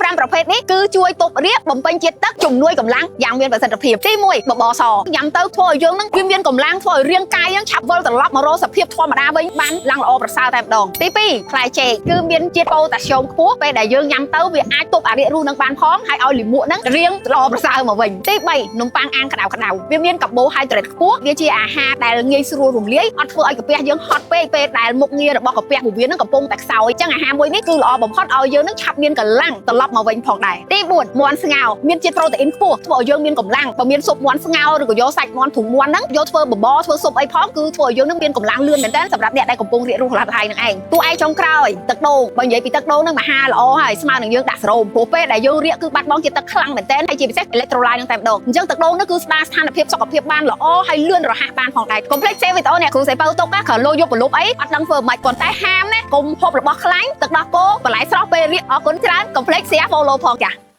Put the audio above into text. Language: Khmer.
5ប្រភេទនេះគឺជួយទប់រាកបំពេញជាតិទឹកជំនួយកម្លាំងយ៉ាងមានប្រសិទ្ធភាពទី1បបរសញ៉ាំទៅធ្វើឲ្យយើងនឹងវាមានកម្លាំងធ្វើឲ្យរាងកាយយើងឆាប់វិលត្រឡប់មករកសភាពធម្មតាវិញបានឡើងល្អប្រសើរតែម្ដងទី2ផ្លែចេកគឺមានជាតិប៉ូតាស្យូមខ្ពស់ពេលដែលយើងញ៉ាំទៅវាអាចទប់អារាករូសនឹងបានផងហើយឲ្យលាមកនឹងរាងល្អប្រសើរមកវិញទី3នំប៉័ងអាំងក្តៅក្តៅវាមានកាបូហៃដ្រេតខ្ពស់វាជាអាហារដែលងាយស្រួលរំលាយអត់ធ្វើឲ្យកាពះយើងហត់ពេកពេលដែលមុខងាររបស់កាពះពោះវៀននឹងកំពុងតែខ្សោយអញ្ចឹងអាហារមួយនេះគឺល្អបំផុតឲ្យយើងនឹងឆាប់មានកម្លាំងត្រឡប់មកវិញផងដែរទី4មាន់ស្ងោរមានជាតិប្រូតេអ៊ីនខ្ពស់ធ្វើឲ្យយើងមានកម្លាំងបើមានស៊ុបមាន់ស្ងោរឬក៏យកសាច់មាន់ធុងមាន់ហ្នឹងយកធ្វើបបរធ្វើស៊ុបអីផងគឺធ្វើឲ្យយើងនឹងមានកម្លាំងលឿនមែនទែនសម្រាប់អ្នកដែលកំពុងរាករូសឡាប់ហើយនឹងឯងតួឯងចុងក្រោយទឹកដូងបើនិយាយពីទឹកដូងហ្នឹងមហាល្អហើយស្មើនឹងយើងដាក់សេរ៉ូមព្រោះពេលដែលយើងរាកគឺបាត់បង់ជាតិទឹកខ្លាំងមែនទែនហើយជាពិសេសអេឡិចត្រូឡាយហ្នឹងតែម្ដងអញ្ចឹងទឹកដូងហ្នឹងគឺស្ដារស្ថានភាពសុខភាពបានល្អហើយលឿនរហ័សបានផងដែរកុំភ្លេច save វីដេអូអ្នកគ្រូសេពៅទុកណាក្រលោយកប្រលប់អីអត់ដឹងធ្វើម៉េចប៉ុន្តែហាមណាកុំហូបរបស់ខ្លាញ់ទឹកដោះគោបន្លែស្រស់ពេលរាកអរគុណច្រើនកុំភ្លេច share follow ផងចា៎។